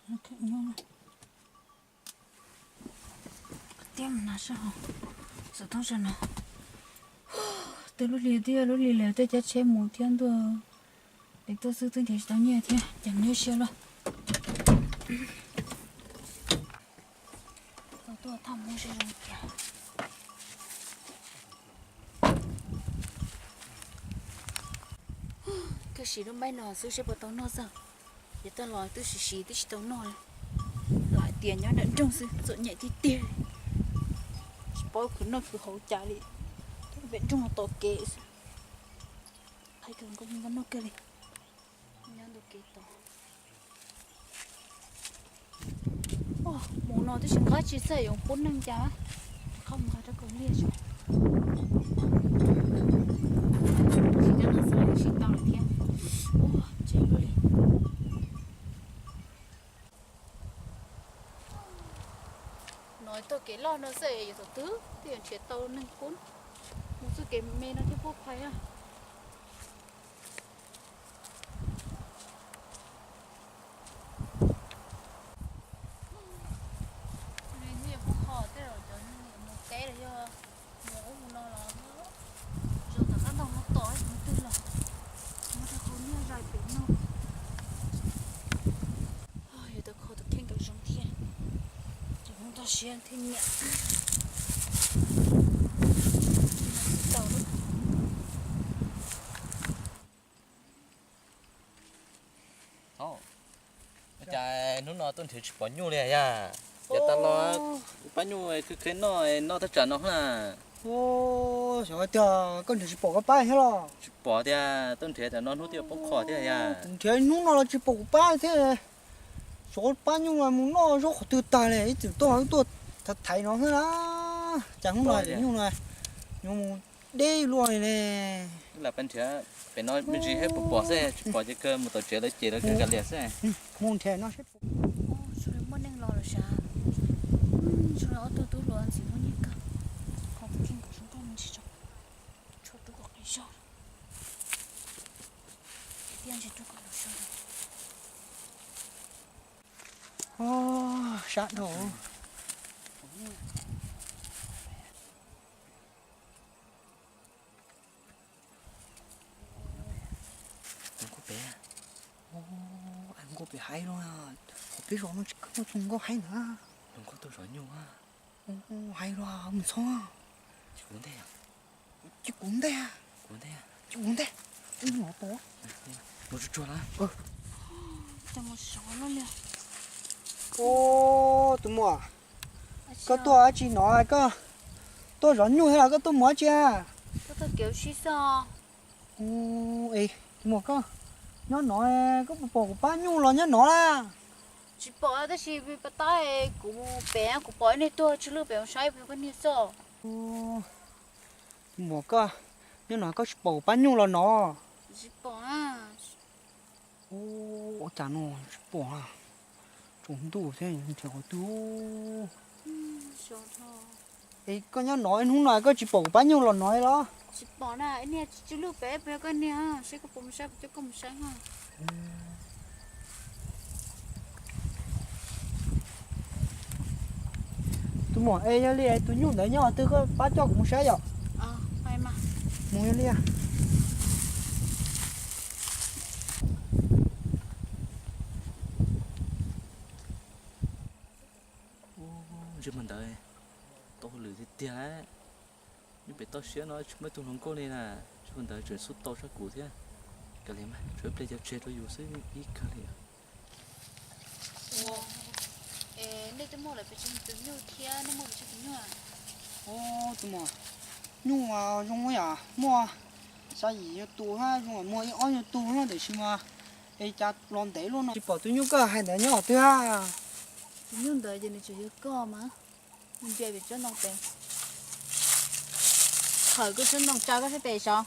Nyob tiab mus na sab hauv, xov tooj sab no. Twb lub hli twb yog lub hli lawm, tej cab tsheb mus thiab ntuj, es tuaj xwb twb nrhiav tsis tau nyiaj thiab, ces nyob siab lawm. Tau tuaj thaj muab seb zoo cas. Kawg siv lub npaib no xwb seb puas tau noj xwb. Yav tag los twb siv siv twb tsis tau noj li. Los hais tias nyob nram nroog xwb txom nyem tiag tiag. Tsis paub khwv noj khwv haus cas li. Pem nroog tos kev xwb. Qhib kawg nkaus noj kawg li. Nyob ntu kev tod. Mus no twb tsis nqa tsis txawj yuav pub neeg cas. Qhov mus nqa rau kaus liag tso. Tsis coj no xwb tsis tau lawm thiab. Ua tsev luaj li. No txoj kev loj no xwb yuav thaum twg thiaj yuav nrhiav tau neeg pub. Mus txoj kev me no thiaj pub phais na. Li thiaj yuav pub kho tej zaum cov mus teb los yog mus ub mus no los zoo tom qab ntoo no tom mus twg los muab rau hauv niag zais pem no. Yuav tau kho tus kheej kom zoo thiab, ces mus toj siab thiaj nyiam. Tau lawm. Ua cas hnub no tuaj nrhiav tsis pom nyuj li yag? Yav tas los pab nyuj khwv khwv noj, noj thaj tsam no na. Xyov tias koj nrhiav tsis pom koj pab thiab los? Tsis pom tiag, tuaj nrhiav tam no hnub twb yuav poob qho thiab yag. Kuv nrhiav hnub no los tsis pom kuv pab thiab. Xyov pab nyuj mus noj zaub qhov twg tag li, ib txwm tuaj tuaj thaiv no xwb na. Cas hnub no cov nyuj no yuav mus deb luaj li ne. Lam pab nrhiav pem no me ntsis thiab puas pom xwb, tsis pom ces kawg mus tom tsev lawv ces lawv kawg kav liam xwb. Mus nrhiav no seb. Zoo li muaj neeg los lawm sav. Zoo li ob tug tub hluas ntxim muaj nyiaj kawg. Qhov kuv kheej kom zoo nkauj me ntsis tso. Tshuav rub kom qis zog. Tiaj ntsis rub kom zoo. Sab dhau. Hluas nkauj pem, hluas nkauj pem haib luaj, qhov peb zos no tsis muaj hluas nkauj haib ntag. Hluas nkauj tuaj zov nyuj, haib luaj, mus txhob. Ces kuv ntej, ces kuv ntej, ces kuv ntej, mus txog. Tus muam, koj tuaj dab tsi no? Koj tuaj zov nyuj thiab los koj tuaj mus dab tsi? Tus muam, koj nyob no, koj puas pom kuv pab nyuj los nyob no na? Tsis pom tab sis pas tab kuv mus pem kuv pom ib niag tuag tsw lwj pem mus saib pem koj niag xwb. Tus muam, koj nyob no koj tsis pom kuv pab nyuj los no? Tsis pom. Ua cas no tsis pom, tsaus ntuj thiab nrhiav qhov twg. Es koj nyob no ib hnub no koj tsis pom kuv pab nyuj los no los? Tsis pom na, ib niag tsw lwj pem pem koj niag, seb koj puas mus saib, puas coj koj mus saib na. Tus muam, es yog li tus nyuj ntawd nyob qhov twg koj pab coj kuv mus saib yom? Mus yog li. Ntsej muag ntawd tau hauj lwm tiag tiag lawm. Nyob pem toj siab no tsis muaj ib tug hluas nkauj li na, ntsej muag ntawd tseem xub tau tshaj kuv thiab. Kav liam mas, tshuav ib pliag cov tseg rau yus xwb ib kawg li. Nej twb muaj lawm pes tsawg tus nyuj thiab nej muaj pes tsawg tus nyuj? Tus muam, nyuj zoo yam muaj xya yim nyuag tus, zoo muaj ib ob nyuag tus no tiam sis mas es cas los ntev luaj no tsis pom tus nyuj koj hais ntawd nyob qhov twg. Tus nyuj ntawd ces nws tseem yog koj mas. Mus ntsia pem tsob ntoo pem. Khawm koj tsob ntoo tsa koj sab pem saud.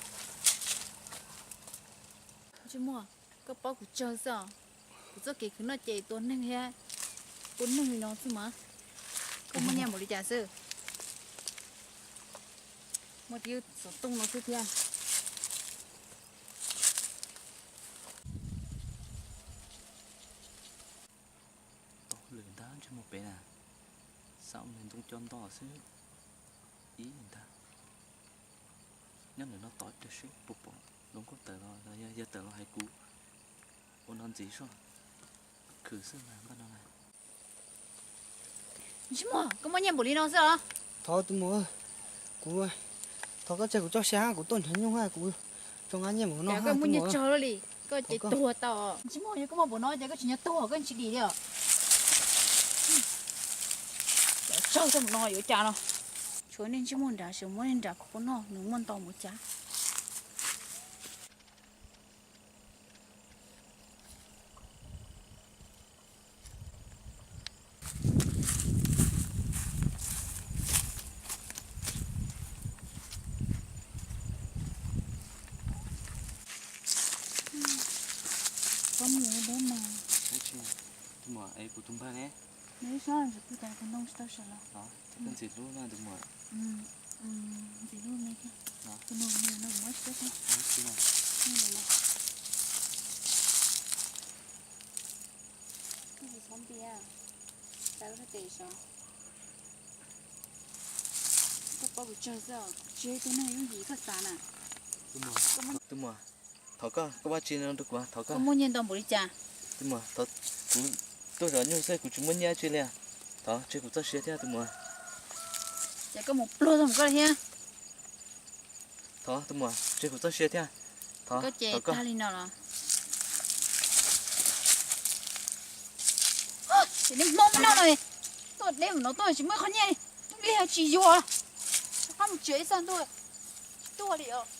Tsis muaj, koj paub kuv tsawg xwb os. Kuv txoj kev khwv noj ces tua neeg thiab pub neeg li no xwb mas. Koj muaj nyiaj npaum li cas xwb? Muaj tib xov tooj no xwb thiab. Xav ua ntoo coj nto xwb ib ntag. Nyob ntawm no tos ib pliag seb puas pom hluas nkauj tawm los, yog tawm los hais kuv ua no ntxiv soj. Khwv xwb mas npaj no na. Ntsej muag, koj muaj nyiaj npaum li no xwb os? Thov tus muam, kuv, thov koj tseg kuv txoj sia, kuv tuaj nrhiav nyuj, kuv tso nqa nyiaj npaum no. Koj muaj nyiaj tsawg li, koj ces tuag tau. Ntsej muag, yog koj muaj npaum no ces koj tsis nyob tuag, koj tsis dim li os. Tsawg tau npaum no yuav cas no. Tshuav nej ntsej muag nrad, tseem muab nej nrad kuv noj, nws muaj ntau mus cas. Tus muam, es kuv tus npawg ne? Nws ib sab ntsis kuv tas kuv ntoo tsis tau sawv los. Koj ntxim hlub na tus muam. Ntxim hlub me thiab. Tus muam, mus no muab siab thiab. Koj tsis txhob ntiag, xav koj sab tes sav. Koj paub kuv tsawg xwb os, kuv tsis yog ib tug neeg yooj yim koj xav na. Tus muam, thov koj, koj ua tsi no rau kuv, thov koj. Koj muaj nyiaj ntau npaum li cas? Tus muam, thov, kuv tuaj zov nyuj xwb, kuv tsis muaj nyiaj tsi li. Thov tseg kuv txoj sia thiab tus muam. Ces koj mus pluag tau mus koj li thiab. Thov tus muam tseg kuv txoj sia thiab. Thov, koj ces thov koj tag li no los. Ces nej hmoob no no, tuaj deb mus no tuaj tsis muaj qhov nyiaj li, tub li tsis yuav. Rov qab mus tsev ib txaj ntuj, tsis tuaj li os.